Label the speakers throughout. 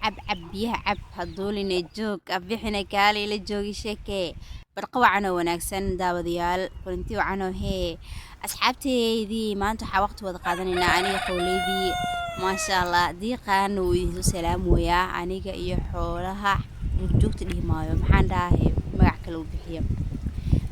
Speaker 1: Cab, cab biyaha, cab, haduuline joog, abixine kaale ila joogi sheekee. Barqa wacan oo wanaagsan, daawadayaal, kulanti wacan oo hee asxaabteydii. Maanta waxaa waqti wada qaadanaynaa aniga qowleydii, maasha Allah. Diiqaana wuu idiin salaamoyaa aniga iyo xoolaha duurjoogta dhihi maayo, maxaan dhahahe, magac kale u bixiya.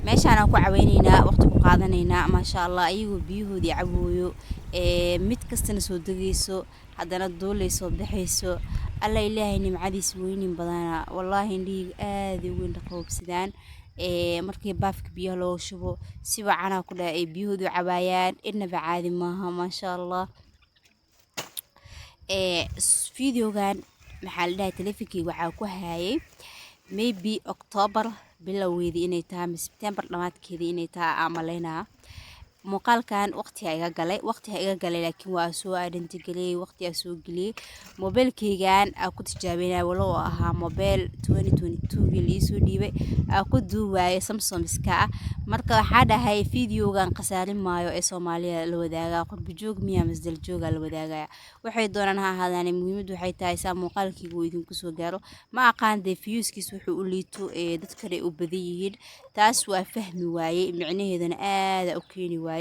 Speaker 1: Meeshaan aan ku caweyneynaa, waqti ku qaadanaynaa, maasha Allah, ayagoo biyahoodii cabooyo, ee mid kastana soo degayso, haddana duulayso, baxayso. Alla Ilaahay nimcadiisa weynin badana, wallaahi indhahayga aaday ugu indhaqoobsadaan ee markii baafka biyaha loo shubo, si wacanaa ku dhaha ay biyahoodu cabaayaan, inaba caadi maaha, maasha Allah. Ee videogan maxaa la dhahay, teleefonkeyga waxaa ku hayay maybe October bilowgeedii inay tahay ama September dhammaadkeedii inay tahay aan malaynaa. Muuqaalkan waqtiga iga galay, waqtiga iga galay, laakiin waa soo identigeliyey, waqtigaa soo geliyey. Mobiilkeygan aa ku tijaabinaya, walo oo ahaa mobile 2022 la iisoo dhiibay, aa ku duuwaayay, Samsung iska ah. Marka waxaa dhahay videogan khasaarin maayo ee Soomaaliya la wadaagaa, qurbi joog miya masdal jooga la wadaagaya, waxay doonaan ha ahaadaan. Muhiimaddu waxay tahay saa muuqaalkeyga uu idinku soo gaaro. Ma aqaan dee viewskiis wuxuu u liito ee dadkana u badan yihiin, taas waa fahmi waayey, micnaheedana aada u keeni waayey.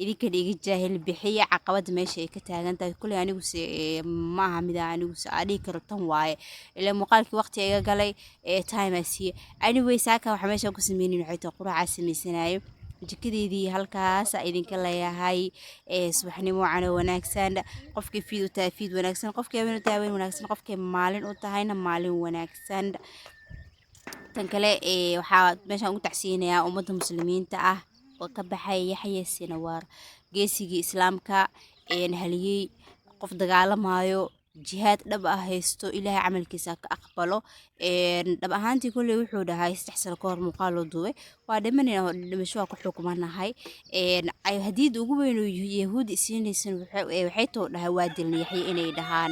Speaker 1: Idinkana iga jaahil bixiya caqabada meesha ay ka taagan tahay. Kuley aniguse ma aha mida aniguse aa dhihi karo tan waaye, ilaa muuqaalkii waqti iga galay ee time aa siiye. Anyway, saaka waxa meesha ku sameynin waxay tahay quraacaa sameysanayo jikadeedii. Halkaas idinka leeyahay ee subaxnimo wacan oo wanaagsan. Qofkii fiid u tahay fiid wanaagsan, qofkii habeen u tahay habeen wanaagsan, qofkii maalin u tahayna maalin wanaagsan. Tan kale ee waxaa meeshaan ugu tacsiinayaa ummadda Muslimiinta ah oo ka baxay Yaxye Sinawaar, geesigii Islaamka, een haliyey, qof dagaalamayo, jihaad dhab ah haysto. Ilaahay camalkiisa ka aqbalo. Dhab ahaantii kolley wuxuu dhahay 3 sano ka hor muuqaal loo duubay, waa dhimanayna, dhimasho waa ku xukmanahay. Hadiyadda ugu weyn oo Yahuudi siinaysan waxay too dhahay waa dilna Yaxye inay dhahaan,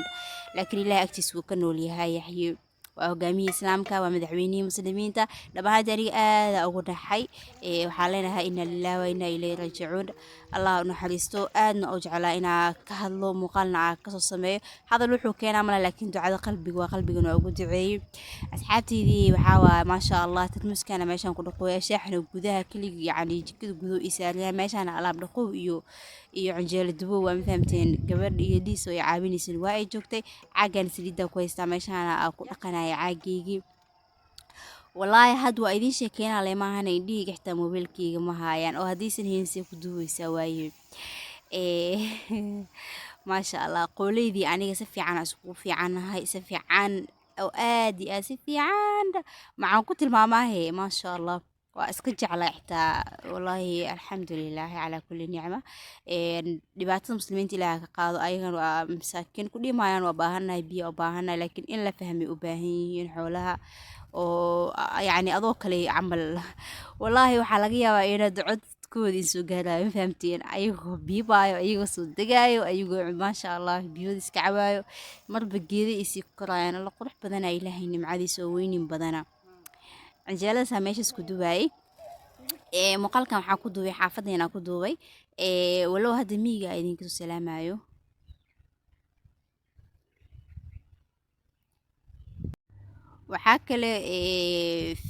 Speaker 1: laakiin Ilaahay agtiisa wuu ka nool yahay. Yaxye waa hogaamiyihii Islaamka, waa madaxweynihii Muslimiinta. Dhab ahaantii aniga aada ugu dhaxay. Waxaan leenahay inna lillahi wa inna ilayhi raajicuun, Allah u naxariisto. Aadna u jeclaa inaa ka hadlo, muuqaalna aa kasoo sameeyo. Hadal wuxuu keenaa mala, laakiin ducada qalbiga waa qalbigan waa ugu duceeyey. Asxaabteydii, waxaa waaye maasha Allah, tarmuuskana meeshaan ku dhaqooya, shaaxna gudaha keligi, yacni jikada guduhu ii saaraya. Meeshaana alaab dhaqow iyo canjeelo dubow, waa ma fahamteen. Gabadh iyo dhiis oo ay caawinaysan waa ay joogtay. Caaggan saliidda ku haystaa, meeshaana aa ku dhaqanaya caagaygii. Wallaahi had waa idiin sheekeynaa le maahana, indhihayga xitaa mobiilkeyga ma haayaan, oo haddiisan haynin ku duubeysaa waaye. Maasha Allah, qooleydii aniga si fiican aan iskugu fiicannahay, si fiican oo aad iyo aad si fiican maxaan ku tilmaamaahe, maasha Allah, waa iska jeclaa xitaa wallaahi. Alxamdulilaahi calaa kulli nicma. Dhibaatada Muslimiinta Ilaaha ka qaado, ayagana waa masaakiin ku dhimayaan, waa baahannahay, biyo u baahannahay, laakiin in la fahmay u baahan yihiin xoolaha oo yacni adoo kale camal. Wallaahi waxaa laga yaabaa inaad codkooda soo gaarayo, ma fahamteen, ayagoo biibaayo, ayagoo soo degaayo, ayagoo maasha Allah biyooda iska cabaayo, marba geeda isii korayaan. Alla qurux badana Ilaahay nimcadiisa oo weynin badana. Canjeeladaasaa meeshaas ku dubaayay. Muuqaalkan waxaa ku duubay xaafadeena ku duubay, walow hadda miyiga idinka soo salaamayo. Waxaa kale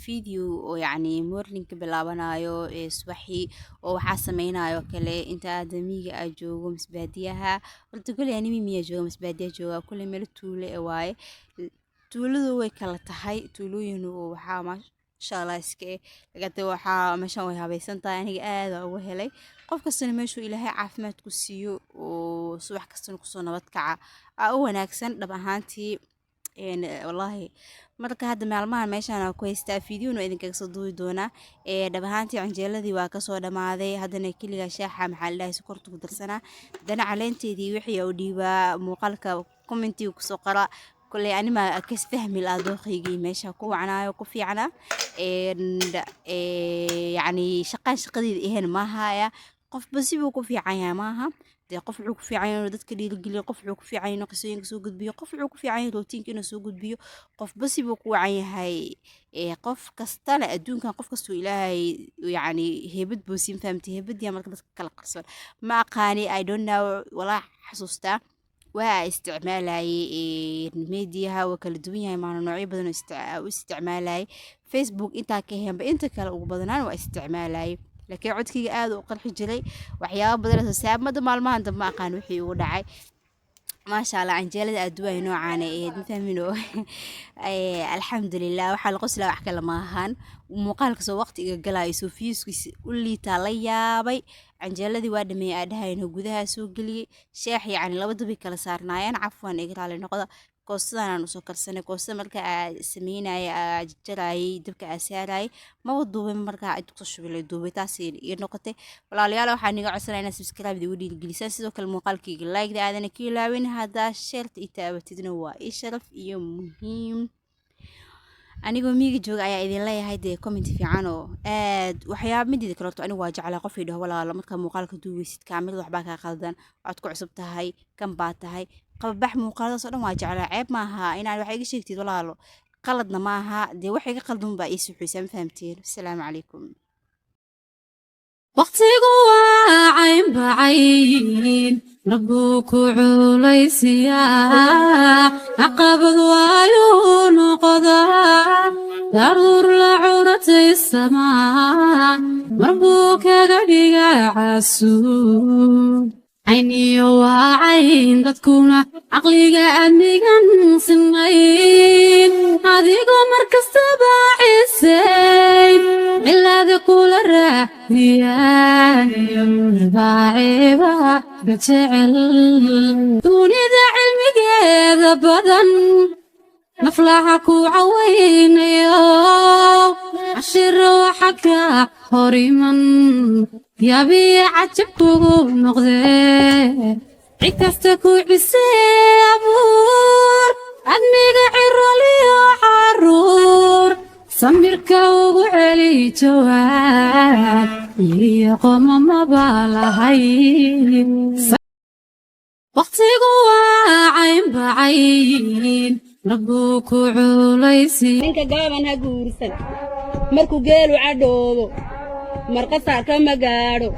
Speaker 1: video oo yacni morning ka bilaabanayo, subaxii oo waxaa sameynayo kale inta aada miyiga aa joogo mise baadiyaha. Horta kuley ani miyaa jooga mise baadiyaha jooga, kuley meel tuulo eh waaye. Tuuladu way kala tahay, tuulooyin oo waxaa maasha Allah iska eh lagate, waxaa meeshan way habaysan tahay, aniga aada uga helay. Qof kastana meeshuu Ilaahay caafimaad ku siiyo oo subax kastana kusoo nabad kaca aa u wanaagsan dhab ahaantii. Wallaahi marka hadda maalmahan meeshaan aan ku haystaa, fiidiyona waa idinkaga soo duubi doonaa. Dhab ahaantii canjeeladii waa kasoo dhamaaday, haddana keligaa shaaxa maxaa la dhahay sokorta ku darsanaa, haddana caleenteedii wixii u dhiibaa. Muuqaalka commentiga kusoo qora, koley anima kas fahmi lahaa dooqaygii meesha ku wacnaayo ku fiicnaa. Yacni shaqaan shaqadeeda ahayn ma haya, qofba sibuu ku fiican yahay maaha dee. Qof wuxuu ku fiican yahay inuu dadka dhiirigeliyo, qof wuxuu ku fiican yahay inuu qisooyinka soo gudbiyo, qof wuxuu ku fiican yahay routiinka inuu soo gudbiyo, qofba sibuu ku wacan yahay. Qof kastana adduunkan qof kastuu Ilaahay yacni heebad buu siin, fahamtay, heebadiyaa marka dadka kala qarsoon. Ma aqaani, I don't know, walaa xasuustaa. Waa isticmaalayay mediaha, waa kala duwan yahay, maana noocyo badan oo u isticmaalayay. Facebook intaa ka heenba, inta kale ugu badanaan waa isticmaalayay, laakiin codkayga aad u qarxi jiray waxyaabo badan oo saamada. Maalmahan dambe ma aqaan wixii ugu dhacay. Maasha Allah, canjeelada aad duwaay noocaan ay ahayd, ma fahmino. Alxamdulilah, waxaa la qoslaa wax kale maahan, muuqaalka soo waqti iga galaayo, soo viewskiisa u liitaa la yaabay. Canjeeladii waa dhameeyay, aa dhahayno gudaha soo geliyey sheex, yacni laba dabay kala saarnaayeen. Cafwan, iga raali noqda. Koostadan aan usoo karsanay. Koostada marka aa sameynaya, aa jarjarayay, dabka aa saarayay, maba duubin. Markaa inta kusoo shubay duubay, taas ii noqotay. Walaalayaal, waxaan iga codsanaya inaad subscribe igu dhiirigelisaan, sidoo kale muuqaalkayga like da aadana ka ilaawin. Haddaa shareta ii taabatidna waa ii sharaf iyo muhiim. Anigoo miiga jooga ayaa idin leeyahay dee comment fiican oo aad waxyaaba. Mideeda kale horto anigu waa jeclaa qof idhaho: "Walaalo, markaa muuqaalka duubaysid kaamirada waxbaa kaa qaldan, waxaad ku cusub tahay, kan baa tahay qababax." Muuqaaladaas oo dhan waa jeclaa. Ceeb maaha inaad wax iga sheegtid, walaalo, qaladna maaha dee. Wax iga qaldan baa ii suxuysaa, ma fahamteen? Asalaamu calaykum.
Speaker 2: Waqtigu waa caynbacayn, rabbuu ku culaysiyaa, caqabad waayuu noqdaa, daruur la curatay samaa marbuu kaga dhigaa casuub. Cayniyo waa cayn, dadkuna caqliga adnigan sinayn, adigoo mar kastaba ciseyn cilaada kula raadiyaan baaceeba jecel dunida cilmigeeda badan, naflaha ku cawaynayo cashiro waxa ka hor iman yabiya cajab kugu noqdee. Cid kasta ku cisee abuur admiga ciroliyo caruur, samirka ugu celi jawaab iyo qomamaba lahayn. Waqtigu waa caynbacayn, rabbuu ku culaysi.
Speaker 3: Ninka gaaban ha guursan markuu geelu cadhoobo, marqasaar kama gaadho,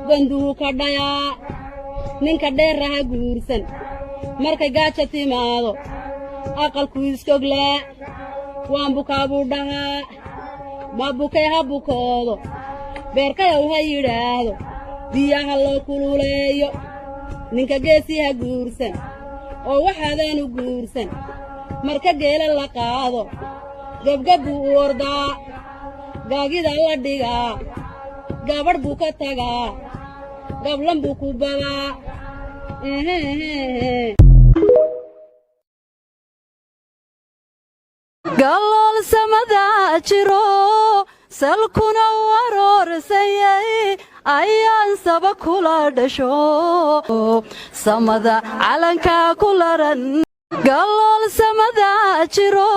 Speaker 3: ganduhu ka dhayaa. Ninka dheerra ha guursan markay gaaja timaado, aqalku iskoglaa, waan bukaa buu dhahaa, ma bukay ha bukoodo, beerkayow ha yidhaahdo, biyaha loo kululeeyo. Ninka geesii ha guursan oo waxaadaanu guursan marka geela la qaado, gabgab buu u ordaa, gaagida la dhigaa, gabadh buu ka tagaa, gablan buu ku badaa. Ehehehe.
Speaker 2: Galool samada jiro, salkuna waroorsayay, ayaan saba kula dhasho, samada calankaa ku laran. Galool samada jiro.